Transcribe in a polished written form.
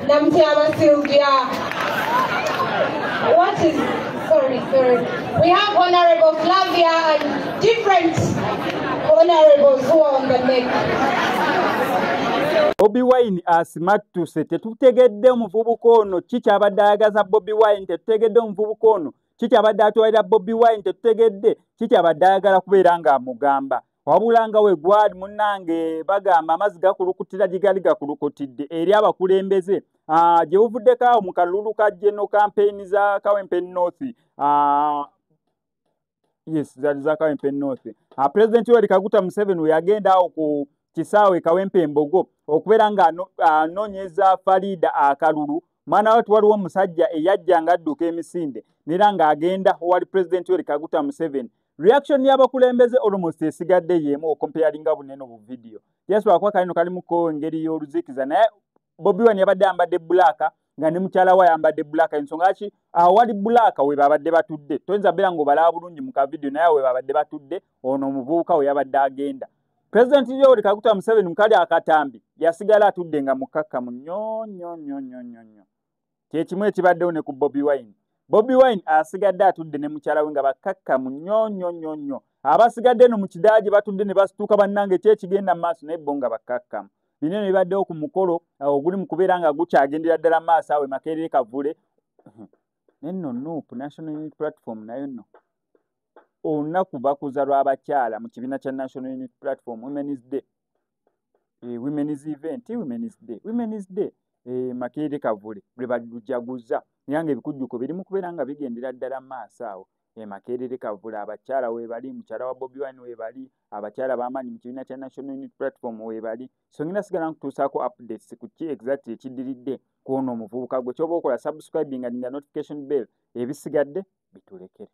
Namutiama Sylvia. What is, sorry, sorry. We have Honorable Flavia and different honorables who are on the neck. Bobi Wine asimattuse. Tetutegedde omuvubuka ono ki kyabadde ayagaza Bobi Wine, tetutegedde omuvubuka ono ki kyabadde atwalira Bobi Wine, tetutegedde ki kyabadde ayagala kubeera ng'amugamba. Wabula nga we gwali munnange bagamba amazzi gakulukutira gye gali gakulukutidde eri abakulembeze. Gye buvuddeko awo mu kalulu ka general campaign za Kawempe North, yes, zaali za Kawempe North, President Yoweri Kaguta Museveni we yagenda awo ku kisaawe Kawempe Mbogo okubeera nga anoonyeza Farida akalulu, mwana we, waliwo omusajja eyajja ng'adduka emisinde nera ng'agenda owali President Yoweri Kaguta Museveni. Reaction y'abakulembeze almost esigadde y'emu okomparinga bunene bu video, just lwakuba kalino kalimuko engeri y'oluzikiza. Naye Bobi Wine yabadde ayambadde black nga ne mukyala we ayambadde black. Ensonga ki? Awali black we babadde batudde, toyinza beera ng'obalaba bulungi mu kavidiyo, naye we babadde batudde ono omuvubuka we yabadde agenda, President Yoweri Kaguta Museveni mukali akatambi yasigala atudde nga mukkakkamu nnyo nnyo nnyo nnyo nnyo nnyo. Kyekimu ekibaddewo ne ku Bobi Wine. Bobi Wine asigadde atudde ne mukyala we nga bakkakkamu nnyo nnyo nnyo nnyo. Abasigadde eno mu kidaagi batudde ne basituuka, bannange, ki ekigenda mu maaso? Naye bo nga bakkakkamu. Bino eno bibaddewo ku mukolo oguli mu kubeera nga gukyagendera ddala maaso awo e Makerere Kavule. Nenno NUP, National Unity Platform, nayo nno olunaku bakuza lw'abakyala mu kibiina kya National Unity Platform, Women's Day, women's event, Women's Day, Women's Day, Makerere Kavule lwe balujaguza, era nga ebikujjuko biri mu kubeera nga bigendera ddala maaso awo e Makerere Kavule. Abakyala weebali, mukyala wa Bobi Wine weebali, abakyala b'amaanyi mu kibiina kya National Unity Platform weebali. So ngenda sigala nkutuusaako updates ku ki exactly ekiddiridde ku ono omuvubuka. Gwe kyoba okola, subscribing nga notification bell, ebisigadde bitulekere.